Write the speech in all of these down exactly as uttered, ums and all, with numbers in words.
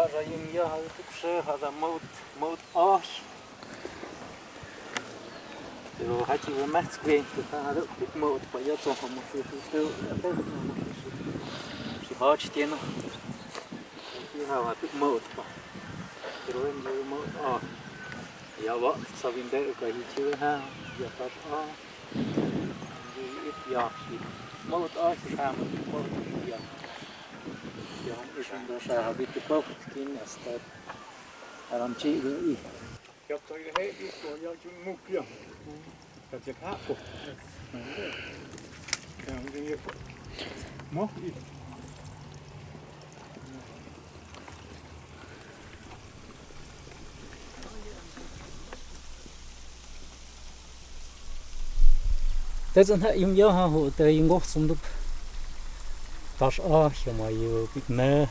Raimia ha tuk se hata moot, moot oh. Pero hati wa mats kwento ta hata tuk moot pa ya tong ha mo susu tu ya pe mo susu. Si hati tiene. Hati hata tuk moot pa. Pero en moot oh. Ya wa sa vinde ka hiti ha ya pa oh. It ya hit. Moot oh si ha moot ya. Ya isun do sa ha vitipo kin asta. Aram chi i. Yap sa i he i ko ya chun muk ya. Ka chek ha ko. Ya hungkin ya ko. Mo i. Tezan ha ium yoha ho te ingkoh sumdup. Tas ah, siama yu bik ne.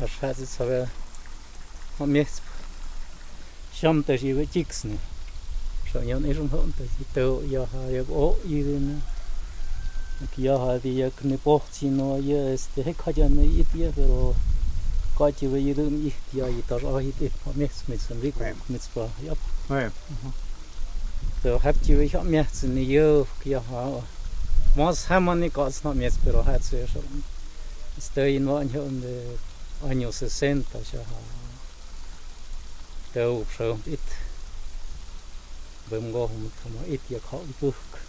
As ha tsi tsave. Ha mieh. Siam te si we chiks ne. So yon isum ho te si to yoha yu o i ne. Ki yoha di yak ne poh Sino ya, este, hek haja ne it ya, pero kachi we i dum it ya, i tas ah it it, pa mes, mes en riku, mes pa, yap. Pero hap chi we ha mes ni yo, ki ya ha. Mas ha mani kas na mes, pero ha se so. Este, in wa anyo de año sesenta, ya ha. Te u psa it. Bem go hum tama it ya ka i puk.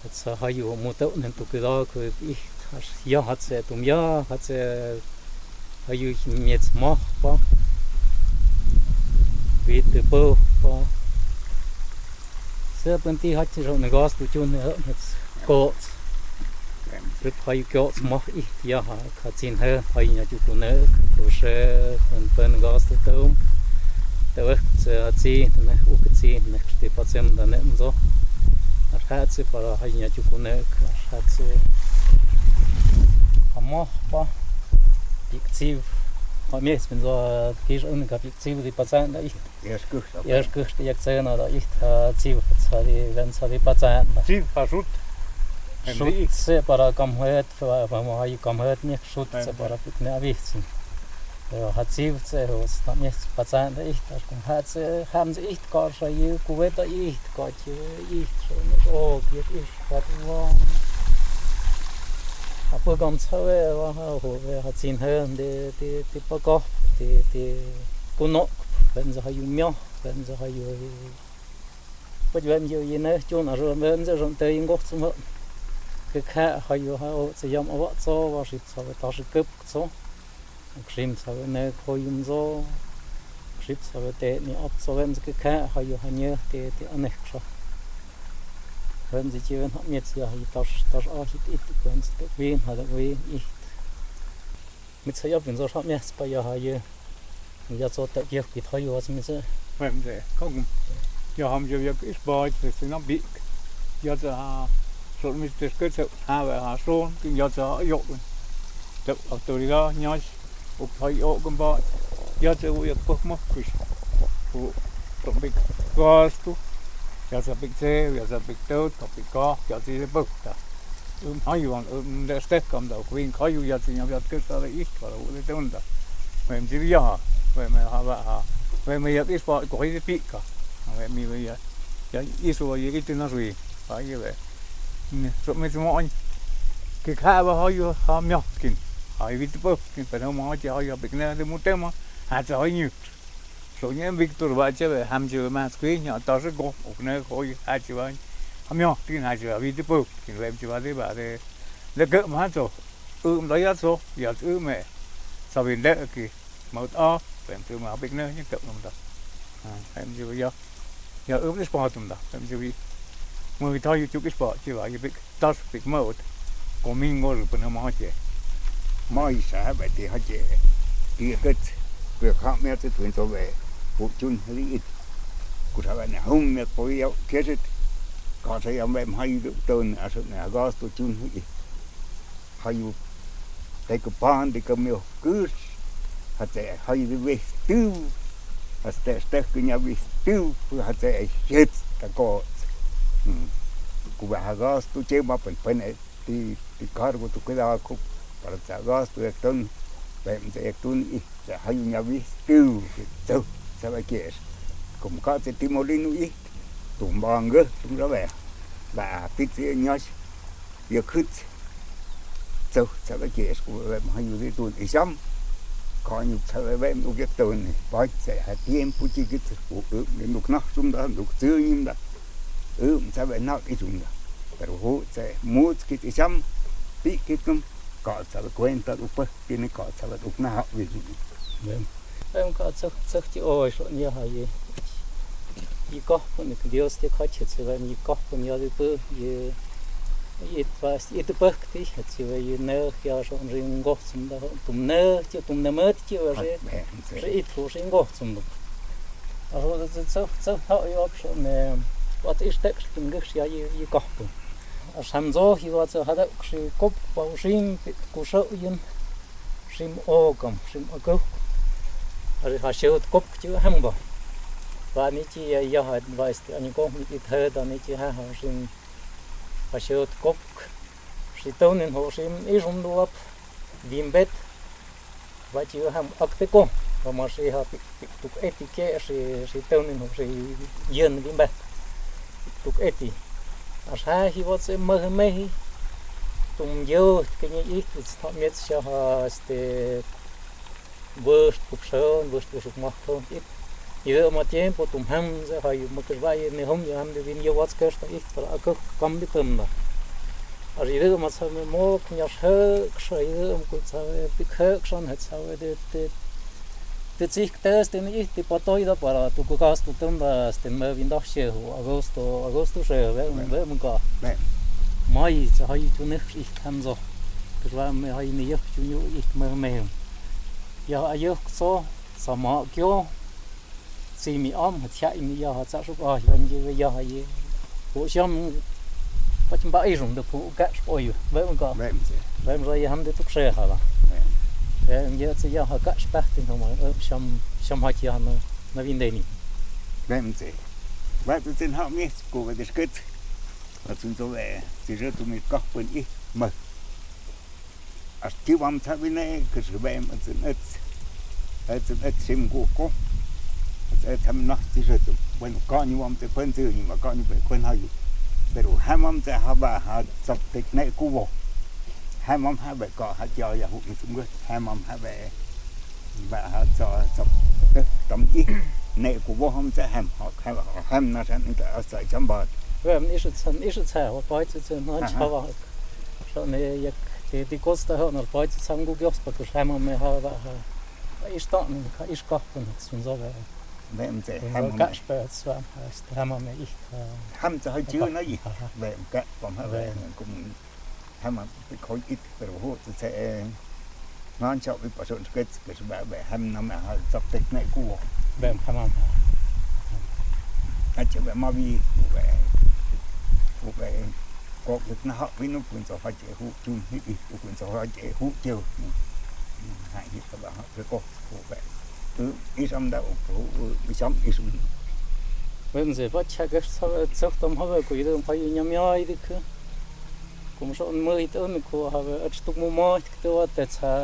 At sa hayu mo tau nen tu kida ko i, at ya hat se tum ya, hat se hayu miet mah pa. Wit te po pa. Se penti hat se ro ne gas tu chun ne hat ko. Rip hayu ko mah i ya ha. Ka tsin he, hayu ña chu kune, ko se, pen, pen gas te tum. Te wek, se a tsi, ne, u ke tsi, ne, ksti pa tsem da ne mzo. Ar ha tsi para hayu ña chu kune, ar ha tsi. Ka mah pa. Pik tsiv. Ka mies pen zo, kis un ka pik tsiv di pa tsan da i. Yes, kus, okay. Yes, kus, yak tsena da i, ha, tsiv, sa di, ven sa di pa tsan da. Tsiv, ha, sut. Sut, se para kam het, pa, pa, ma, hayu kam het, nek sut, se para pik ne a wit sin. Pero ha tsiv, se, ho, sta, nek pa tsan da i, ta, kum ha, se, ham, se, i, ka, sa, yu, ku, we, ta, i, ka, yu, i, so, ne, o, ki, i, ka, tu, wa. A, pa, kam, sa, we, wa, ha, ho, we, ha, tsin, he, de, de, de, pa, ka, de, de, ku, no, ven, sa, hayu, mia, ven, sa, hayu, Pwet wem yu i ne chun a ru wem ze ron te i ngok tsum ho. Ke ka hayu ha o tse yam a wa tso wa sip sa we ta si kep tso. Krim sa we ne ko yum zo. Krip sa we te ni ap tso wem ze ke ka hayu ha nye te te anek sa. Wem ze chi wen ha miet ya hi tas tas a hit it wem ze te win ha da win it. Mit sa ya pin zo sa miet pa ya ha ye. Ya zo ta kiek ki thayu as mit sa. Wem ze. Kong. Ya ham ya ya is ba ze se na bik. Ya za ha. So mit te ke sa ha wa ha so. Kin ya za ha yo. Te autoridad nyas. Uk thai yo kum ba. Ya za u ya pok mo kus. U. So bik. Gas tu. Ya za bik ze, ya za bik tot, ka bik ka, ya za bik ta. Um, hayu ang, um, de stek kam da, kuing hayu ya tsi nyam ya tkes ta de is, para u de tunda. Wem tsi ya, wem ha ba ha. Wem ya is pa, ko hai de pika. Wem ya, ya is wa ya itu na sui. Pa ya we. Ni, so me tsi mo an. Ki ka ba hayu ha miatkin. Hai wit pa, kin pa na ma ha ya bik na de mutema. Ha tsi hai nyut. So nye Victor ba che we ham che we mas kui nya ta se ko, ok ne ko i ha che wa. Ham yo, tin ha che wa, wi te po, tin wem che wa de ba de. De ke ma so, um da ya so, ya um e. Sa win de ki, mo ta, wem che ma bik ne, ni ke um da. Ha, wem che wa ya. Ya um is pa tum da, wem che wi. Mo wi ta yu chuk is pa, che wa, ya bik. Tas pik maut, ko ming ngol pun hama che. Mai sa ba ti ha che. Ti ket, ko ka mia te tuin to be. Pu chun ri it. Ku sa ba ne hum mia po ya keset. Ka sa ya me mai du ton aso ne agas to chun ri it. Hayu. Te ko pan de ko mio kus. Hate hayu de wes tu. Hate stek ko nya wes tu. Hate shet ta ko. Hmm. Ku ba agas to che ma pen pen e. Ti, ti kargo tu keda ko, Para tsa dos tu ek ton, bem tsa ek ton i, tsa hayu ñavi tu, tu, tsa ba kes. Kom ka tsa timolino i, tumba ngeh, tum ra ba. Ba pit tsa ñas, ya kut. Tsa, tsa ba kes, ku bem hayu di tun i sam. Ka ñu tsa ba bem u ke ton i, ba tsa ha tiempo ki kit, u, u, nuk nah sum da, nuk tsa ñim da. Um, tsa ba nak i sum da. Pero hu, tsa mut kit i sam, pi kit tum. Ka tsa ba kuenta u peh, kini ka tsa ba uk na hak wi. Bem. Bem ka tsa, tsa ti o so ña ha ye. I ka pun Dios te ka che tsa bem i ka pun ya di peh, ye, ye it pas, it peh ti, tsa ba ye ne, ya so ri ngoh sum da, tum ne, ti tum ne met ti ba re. Bem, tsa. Re it hu ri ngoh sum da. A so tsa, tsa, tsa, ha i op so ne, wat is tek tum ngeh ya ye, ye ka pun. A sam zo hi wa tsa hada kri kop pa u sim pit ku so yun. Sim okam, sim akuk. Ari ha siut kop ki ham ba. Ba ni ki ya, ya ha advice ti ani kong mi ki thada ni ki ha ha sim ha siut kop. Si tau nin ho sim i rum duap. Vimbet. Ba ki ham ak te ko. Ba ma si ha pi, pi, tuk eti ke si, si tau nin ho si yen vimbet. Tuk eti. As ha hi wat se meh mehi. Tum yo ke ni i tu tsa miet sa ha este. Bus kup son, bus kusuk mah ton it. I de ma tiempo tum ham se ha yu ma kes ba i ni hom ya ham de vin yo wat kes ta i para akuk kam di pem da. Ari de ma sa me mo kuña sa, sa i de ma ku sa pik sa na sa de, de, de tsik tes de ni ih di patoi da para tu ku kas tu tem da sten me vinda se hu agosto, agosto se ve, ve mengka. Mai sa hai tu nek ih tam zo. Kes ba me hai ni yeh tu nyu ih me me. Ya ayeh so, sa ma kio. Simi om, ha tia imi ya ha tsa suk ah, ya nje ya ha ye. Ho siam, pa chim ba i rung de pu ka suk oi, ve mengka. Ve mse. Ve mse ya ham de tuk se ha la. Ve mse ya ha ka spak tin ho ma, siam, siam ha kia na, na vin de ni. Ve mse. Ba tu tin ha mi, ku ve de sket. Ba tu zo ve, ti re tu mi ka pun i, ma. As ti vam tsa vine, ke si vem, atsin ets. Atsin ets sim ku ko. Ets ets ham nah ti se tu. Bueno, ka ni vam te pen ti ni ma ka ni ve kuen ha yu. Pero ham vam te ha ba ha tsap tek ne ku vo. Ham vam ha ve ka ha tia ya hu i tum ge. Ham vam ha ve. Ba ha tsa tsap tek tam i. Ne ku vo ham te ham. Ha, ha, ham na san ta as ta cham ba. Vem, isu tsan, isu tsa, wa pa isu tsan, han cha va. So ne yak, ti, ti kosta ho, nor pa ti sang gu gios pa kus hama me ha, ha, ha. Is ta, ka is ka, kun sun zo ve. Ve mse, sun zo hama me. Ka spe, swa, ha, hama me ih, ha. Ham ta ha jiu na ih. Ha, ha. Ve ka, pam ha ve, ve. Kum, hama, pi koi it, pero ho, te se, eh, ngan chao pi pa so, ke, ke, ba, ba, ham na me, ha, tsap tek ne ku. Ve, hama me. Ha, che, ve, ma vi, ve, ve. Kok lik na hak vin u kun so ha che hu chun hi i u kun so ha che hu cheu. Ha hi sa ba ha ke ko hu ve. Tu i sam da u hu i sam i sum. Wen se ba cha ke sa ve tsok tam ha ve ku i dum ha i nyam ya i di ke. Kum so mo i to ne ku ha ve ach tuk mo mo i ke te wa te cha.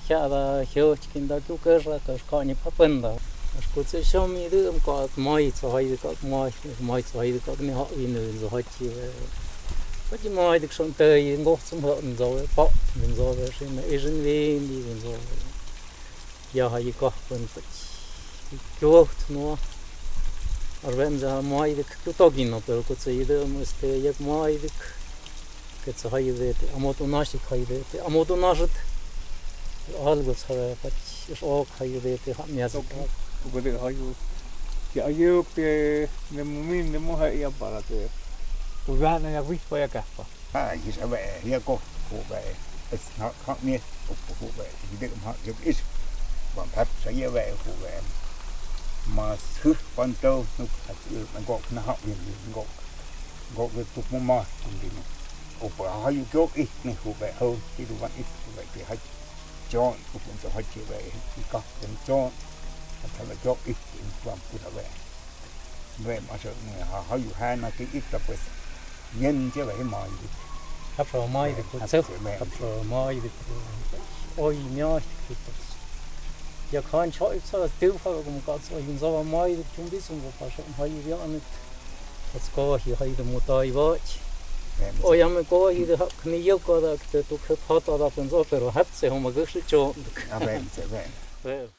Hia da hio chikin da ku ke sa ka ska ni pa pen da. As ku tse siom i de em ka mai tsa hai de ka mai, mai tsa hai de ka ni ha i ne zo ha chi ve. Ka chi mai de son te i ngo tsum ha nzo ve pa, nzo ve si ne i zin vin di nzo ve. Ya ha i ka pen pa. Kyo no. Ar ven za mai de tu to gin no, pero ku tse i de em este yak mai de. Ke tsa hai de te, amoto nasi hai de te, amoto nasut. Algo tsa hai de te, pat, is ok hai de te, ha mia sa. Ko de hai u. Ke ayuk te, ne mumin, ne mo hai ya para te. Uga na ya wis pa ya ka pa. Ah, is a ve, ya ko, ko ve. Es na, ha mia, ko, ko ve. Ide ma, ya is. Ban pap sa ya ve, ko ve. Mas huh, pan to, nuk, at, ngok na ha, ngok. Ngok ke tuk mo ma, hindi mo. Opa, ha yu kyok ih, ne hu be, ho, ti du van ih, hu be, ti ha, John, hu kun so ha chi be, i ka, ken John, ha sa be kyok ih, in kuam ku sa be. Be, ma so, ne, ha, ha yu ha na ki ih ta pues. Yen che be, ma yu. Hap ra mai de ko tse. Amen. Hap ra mai de ko. Oi mia de ko. Ia kan choi tsa tu ha ko mo ka tsa in za mai de ko tumbi sung ko pa shok mai ia ane. Let's go hi hai de mo tai ba. Amen. Oi ame ko hi de hap kami ia ko da ke tu ke pa ta da pun zo pero hap se ho ma ke shi cho. Amen. Amen.